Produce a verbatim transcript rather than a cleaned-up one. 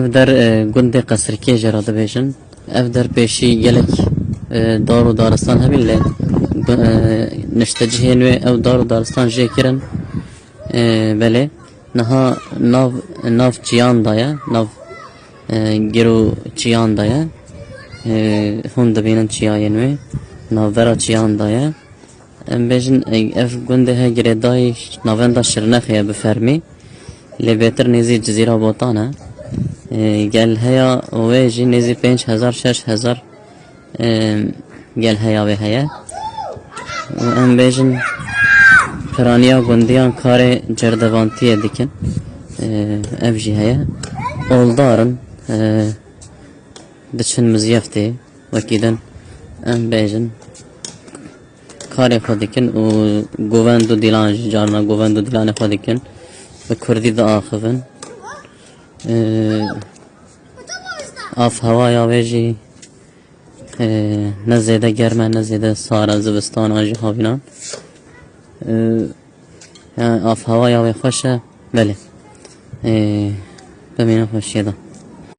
Ev der e, gundê Qesrikê jê re dibêjin. Ev der pêşî gelek e, dar û daristan hebîn lê gu- e, niştecihên wê ew dar û daristan jê kirin. E, belê niha nav nav çiyan de ye, nav e, giro çiyan de ye. E, hûn dibînin çiyayên wê navbera çiyan de ye. Em bêjin e, ev gundê he girêdayî navenda Şirnexê ye bi fermî. Lê bêtir nêzî Cizîra Botan e. E, gel heya wê jî nêzî pênc hezar şeş hezar e, gel heya wê heye. Û em bêjin piraniya gundiyan karê cerdevantiyê dikin. E, ev jî heye. Oldar in. E, diçin mizyeftê wekî din. Em bêjin karê xwe dikin û govend û dîlan jî carna govend û dîlanê xwe dikin. Bi kurdî diaxivin. E, av hewaya wê jî e, ne zêde germ e, ne zêde sar e, zivistana jî havînan. E, yani av hewaya wê xweş e, belê. E, bimînin xweşiyê de.